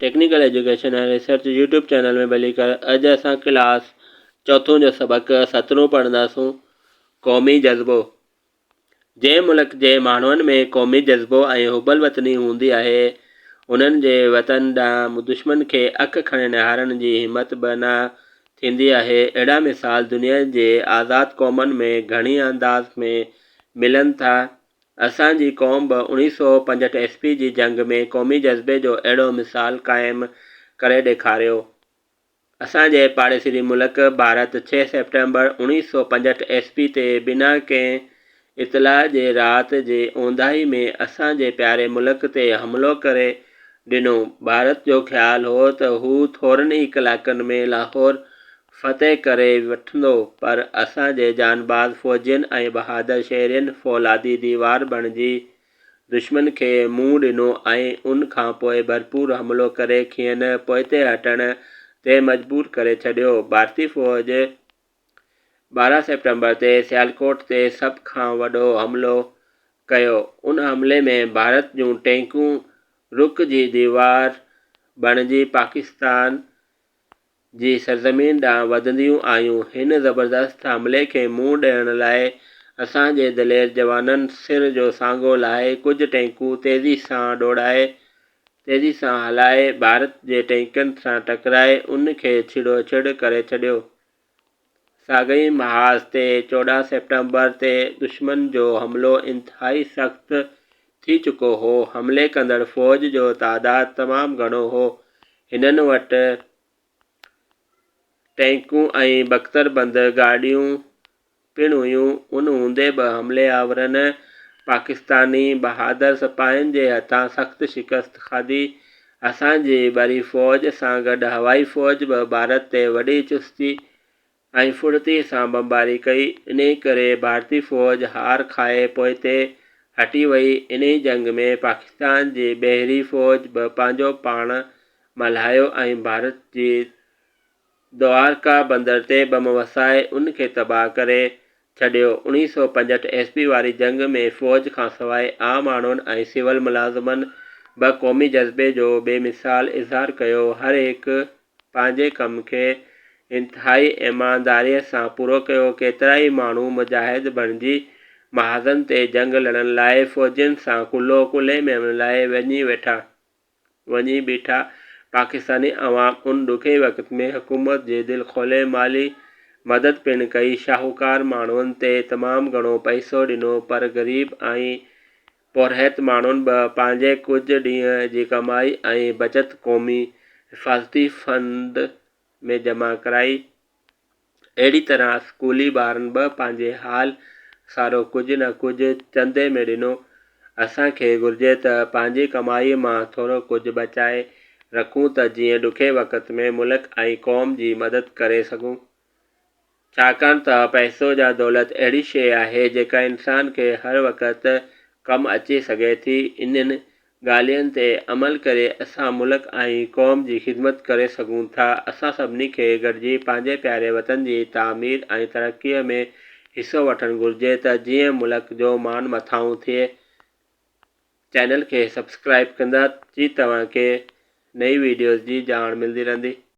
Technical education ۽ research YouTube channel ۾ ڀليڪار اڄ اسان ڪلاس چوٿون جو سبق سترهون پڙهنداسون قومي جذبو جنهن ملڪ جي ماڻهن ۾ قومي جذبو ۽ حب الوطني هوندي آهي انهن جي وطن ڏانهن دشمن کي اک کڻي نهارڻ جي همت به نه ٿيندي آهي اهڙا مثال دنيا جي آزاد قومن ۾ گهڻي انداز ۾ ملن ٿا اسان جي قوم به 1965 ايس پي جي جنگ ۾ قومي جذبي جو اهڙو مثال قائم ڪري ڏيکاريو. اسان جي پاڙيسري ملڪ ڀارت ڇهه سيپٽمبر 1965 ايس پي تي بنا ڪنهن اطلاع جي رات جي اونداهي ۾ اسان جي پياري ملڪ تي حملو ڪري ڏنو. ڀارت جو خيال هو ته هو ٿورن ئي ڪلاڪن ۾ لاهور فتح ڪري وٺندو پر اسان جي جانباز فوجين ۽ بهادر شهرين فولادي ديوار بڻجي دشمن کي منهن ڏنو ۽ ان کان پوء ڀرپور حملو ڪري کين پوئتي هٽڻ تي مجبور ڪري ڇڏيو. ڀارتي فوج 12 سيپٽمبر تي سيالڪوٽ تي سڀ کان وڏو حملو ڪيو. ان حملي ۾ ڀارت جون ٽينڪون رڪ جي ديوار بڻجي پاڪستان جي سرزمين ڏانهن وڌنديون آيون. هن زبردست حملي کي منهن ڏيڻ لاء اسان جي دلير جوانن سر جو سانگو لاهي ڪجهه ٽينڪون تيزي سان ڊوڙائي تيزي سان هلائي ڀارت جي ٽينڪن سان ٽڪرائي ان کي ڇڙوڇڙ ڪري ڇڏيو. ساڳئي محاذ تي 14 سيپٽمبر تي دشمن جو حملو انتهائي سخت ٿي چڪو هو. حملي ڪندڙ فوج جو تعداد تمام گهڻو هو. هنن وٽ ٽينڪون ۽ بڪتر بند گاڏيون پڻ هيون، ان هوندي به حملي آورن پاڪستاني بهادر سپاهين جي هٿان سخت شڪست کاڌي. اسان جي بري فوج سان گڏ هوائي فوج به ڀارت تي وڏي چستي ۽ ڦڙتيء سان بمباري ڪئي، انهيء ڪري ڀارتي فوج هار کائي پوئتي هٽي وئي. انهيء جنگ ۾ پاڪستان جي بحري فوج به پنهنجو پاڻ ملهايو ۽ ڀارت جي دوارڪا بندر تي بم وسائي ان کي تباهه ڪري ڇڏيو. 1965 ايس پي واري جنگ ۾ فوج کانسواء عام ماڻهن ۽ سول ملازمن به قومي جذبي جو بي مثال اظهار ڪيو. هر هڪ پنهنجي ڪم کي انتهائي ايمانداريء سان پورو ڪيو. ڪيترائي ماڻهو مجاهد بڻجي محاذن تي جنگ لڙڻ لاء فوجين سان ڪلهو ڪلهي ۾ ملائي وڃي ويٺا وڃي بيٺا. پاڪستاني عوام ان ڏکئي وقت ۾ حڪومت جي دل کولي مالي مدد پڻ ڪئي. شاهوڪار ماڻهن تي تمام گهڻو پئسو ڏنو پر غريب ۽ پورهيت ماڻهن به پنهنجي ڪجهه ڏينهن جي ڪمائي ۽ بچت قومي حفاظتي فنڊ ۾ جمع ڪرائي. اهڙي طرح اسڪولي ٻارن به پنهنجي حال سارو ڪجهه نه ڪجهه چندي ۾ ڏنو. اسان کي گهرجي ته پنهنجي ڪمائيء مان ٿورو ڪجهه بچائي رکون ته جيئن ڏکئي وقت ۾ ملڪ ۽ قوم جي مدد ڪري سگهون. ڇاڪاڻ ته پئسو يا دولت اهڙي شيء آهي جيڪا انسان کي هر وقت ڪم اچي سگهي ٿي. انهن ڳالهين تي عمل ڪري اسان ملڪ ۽ قوم جي خدمت ڪري سگهون ٿا. اسان سڀني کي گڏجي پنهنجي پياري وطن جي تعمير ۽ ترقيء ۾ حصو وٺڻ گهرجي ته جيئن ملڪ جو مان مٿانهون ٿئي. چينل کي سبسڪرائيب ڪندا جي توهان کي نئين وڊيوز جي ڄاڻ ملندي رهندي.